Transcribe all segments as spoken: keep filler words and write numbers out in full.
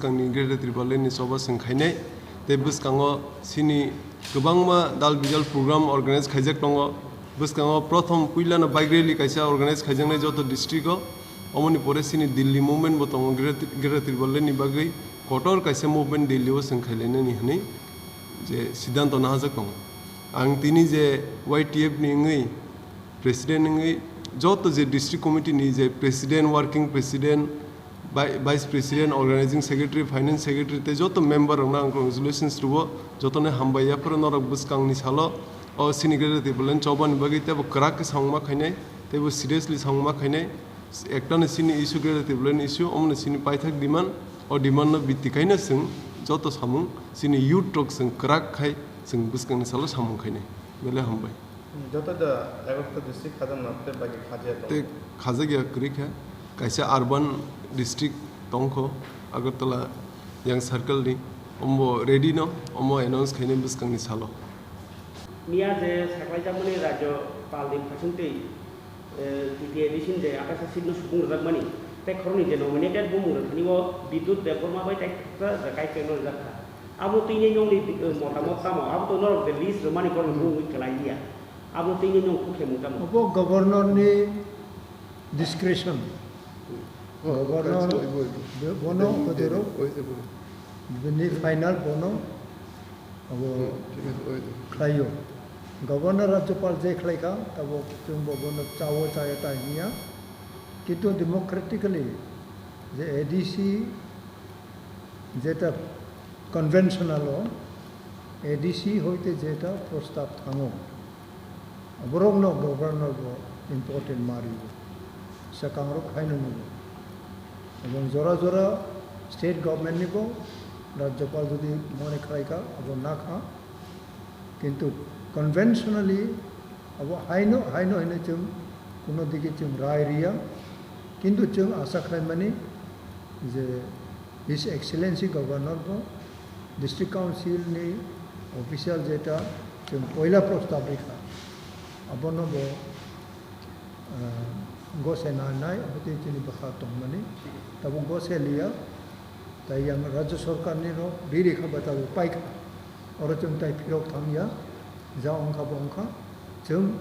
Bwskangni Greater Tipraland ni choba chwng khainai, tei bwskango chini kwbangma dal bijal program organize khaijak tongo. Bwskango prothom puilano bike rally kaisa organize khaijaknai joto district o, omoni pore chini Delhi movement bo tongo, Greater Greater Tipraland ni bagwi kotor kaisa movement Delhi o chwng khailainani hwnwi je siddhanto nahajak tongo. Ang tini je Y T F ni wngwi president wngwi joto je district committee ni je president, working president, vi-, vice president, organizing secretary, finance secretary tei joto member rokno ang congratulations rwo, jotono hambai yapharo norok bwskangni salo o chini Greater Tipraland chobani bagwi teibo kwrak khe samung ma khainai, teibo seriously samung ma khainai. Ekta no chini issue Greater Tipraland issue, omo no chini paithak demand, o demand no bitti khaina chwng joto samung chini youth rok chwng kwrak khai chwng bwskangni salo samung khainai. Belai hambai. Joto da egaroh ta district khajak na tei bagi khajak tong. Tei khajak ya kwrwi kha. Kaisa urban district tongkho, Agartala yang circle ni. Ombo ready no, omo announce khainai bwskangni salo. Miya je saklaijakmani Rajyapal ni phasingtwi, eh, T T A D C ni je ataisa seat no subung rwjakmani, tei khoroknwi je nominated bumung rwthani o Bidyut Debbarma bai tei Jakai Cheng no rwjak kha. Abo twi nini nongni, eh, motamot tamo? Abo to norok je list rwmani borok bumung wi kwlai liya. Abo twi nini nong khe mung tamo? Obo governor ni discretion. Oh, governor, oibo, oibo. Be-, bono hodero, oibo. Bini final bono abo khlaio. Governor Rajyapal je khlaikha, tabok chwngbo bono chao chaya ta hiya. Kintu democratically je A D C jeta conventional o A D C hoite jeta prostab thango, borokno governor bo important ma rio, swkangrok haino nugo. Ebong jora jora state government ni bo Rajyapal jodi mone khlaikha, abo nakha. Kintu conventionally abo haino, haino hino chwng kuno digi chwng rai riya. Kintu chwng asa khlaimani je His Excellency Governor bo District Council ni official jeta chwng poila prostab rikha, abono bo, ah, gose nanai, abo tei chini bwkha tongmani, tabuk gose liya, tai yang Rajya Sarkar ni rok riri kha ba tabuk paikha, oro chwng tai phirok thangya, ja ongkha bo ongkha, chwng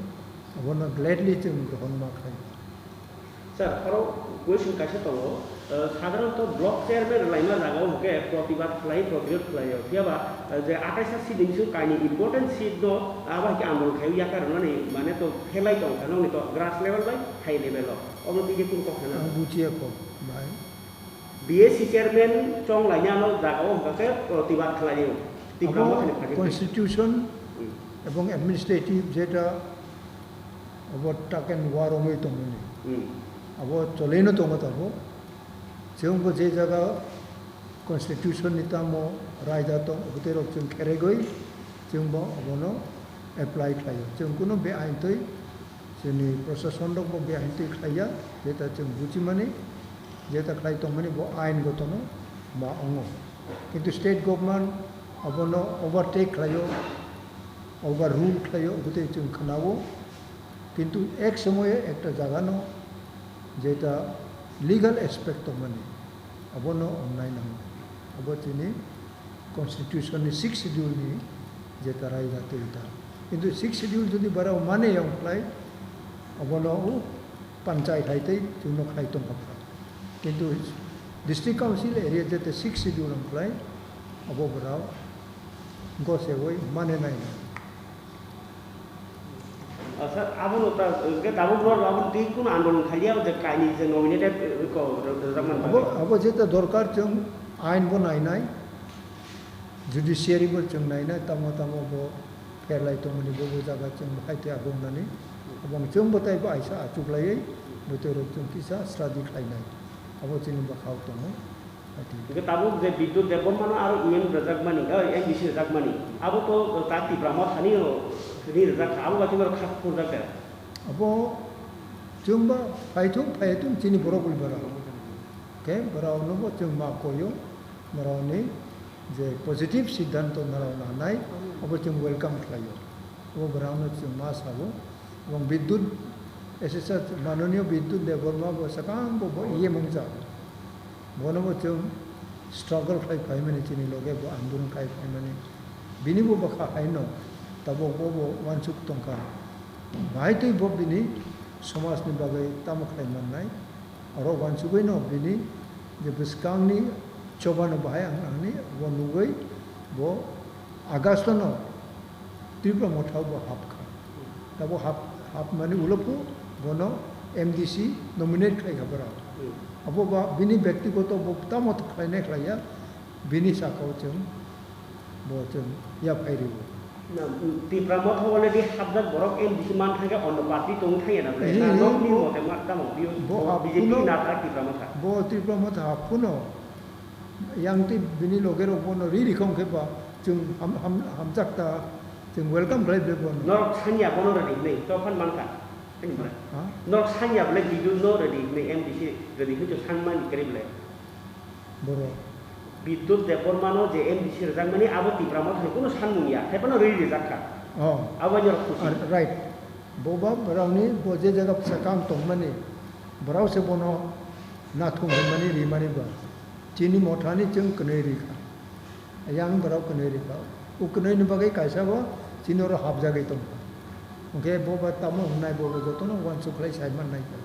abono gladly chwng grohon ma khlai. Sir, oro question kaisa tongo, eh, sadharanto block chairman rwlaima jagao hwnkhe protibad khlai, protirod khlaio. Phiyaba, eh, je atais ta seat ni bising kainwi important seat no abo hai khe andolon khaio yakar rwnani mane to phelai tongkha nokni to grass level bai high level o. Omo twi khe kunu kok sana? Ang bujiya kok, bhai. B A C chairman chong lainani jagao hwnkha khe protibad khlaio. Tipra Motha ni phaikhe. Constitution Hmm. ebong administrative jeta abo taken war wngwi tongmani. Hmm. Abo cholaino tongo tabuk. Chwngbo je jaga constitution ni tamo raida tong, abotwi rok chwng kheregwi chwngbo abono apply khlaio. Chwng kunu beain twi Chini prosason rok bo beain twi khlaiya, jeta chwng bujimani, jeta khlai tongmani bo ain gotono ma wngo. Kintu state government abono overtake khlaio, overrule khlaio, obotwi chwng khwnao. Kintu ek somoyo ekta jagano jeta legal aspect tongmani, abono wngnai nango. Abo chini Constitution ni sixth schedule ni jeta raida twi ta. Kintu sixth schedule jodi barao mane yang khlai, abono o panchayat hai tei chwngno khlai tongkha pha. Kintu district council area jeta sixth schedule ang khlai, abo barao gose oi mane nai na. Ah, sir, abono ta, hwnkhe tabuk norok abono twi kunu andolon khailiya, je kainwi je nominated, eh, ko, rw-, rwjakmani Abo, bagwi. Abo jeta dorkar chwng ain bo nainai, judiciary bo chwng nainai, tamo tamo bo pherlai tongmani bo, bo jaga chwng bo hai tei abo wngnani. Abo chwng bo tei bo aisa achuklaiwi, bo tei rok chwng kisa study khlainai. Abo chini bwkhao tongo. Hwnkhe tabuk je Bidyut Debbarmano aro E M rwjakmani, eh, M D C rwjakmani, abo to ta Tipra Mothani o ri rwjak kha, abo bai khe norok kha phunjak de. Abo chwngba phaithung, phaithung chini borok bai borok. Khe borokno bo chwng ma koyo, borokni je positive siddhanto norok nanai, abo chwng welcome khlaio. Abo borokno chwng ma sabo. Ebong Bidyut, S S R, Mananiya Bidyut Debbarma bo swkang bo, bo E M wngjak. Bono bo chwng struggle khlai phaimani, chini loge bo andolon khai phaimani. Bini bo bwkha haino tabuk bo bo uansuk tongkha. Bahai twi bo bini somajni bagwi tamo khlai mannai. Oro uansugwino bini je bwskangni chobano bahai ang nangni bo nugwi bo August no Tipra Motha bo hapkha. Abo hap, hapmani ulo phu bono M D C nominate khlai kha borok. Hmm. Abo ba bini bektigoto bo tamo khlainai khlaiya, bini sakao chwng bo chwng yaphai rwo. Na, Tipra Motha already hapjak borok M D C man thangkhe ono party tong thangya na ble? Ri, Na, ri, nokni bo, mote ma tamo, bo bo hap B J P kuno, na ta Tipra Motha. Bo Tipra Motha hap kuno. Yang twi bini loge rok bono ri ri khong khe ba chwng ham, ham, hamjak ta, chwng welcome khlai ble bono. Norok sanya bono ready hinwi, tophan mankha. Ani bwle. Ha? Norok sanya bwle Bidyut no ready hinwi M D C ready hinwi chwng sanmani kwrwi bwle. Borok. Bidyut Debbarma no je M D C rwjakmani abo Tipra Motha ni kunu sanmung ya, hai phano ri rijak kha. Oh. Abo norok khusi. Ah, right. Bo ba borokni bo je jaga bwsakang tongmani, borok se bono nathung hwnmani rimani ba. Chini mothani chwng kwnwi ri kha. Yang borok kwnwi ri kha. O kwnwini bagwi kaisa bo chini oro hapjagwi tong kha. Hwnkhe bo ba tamo hwnai bo bo jotono uansuk khlai sai mannai kha.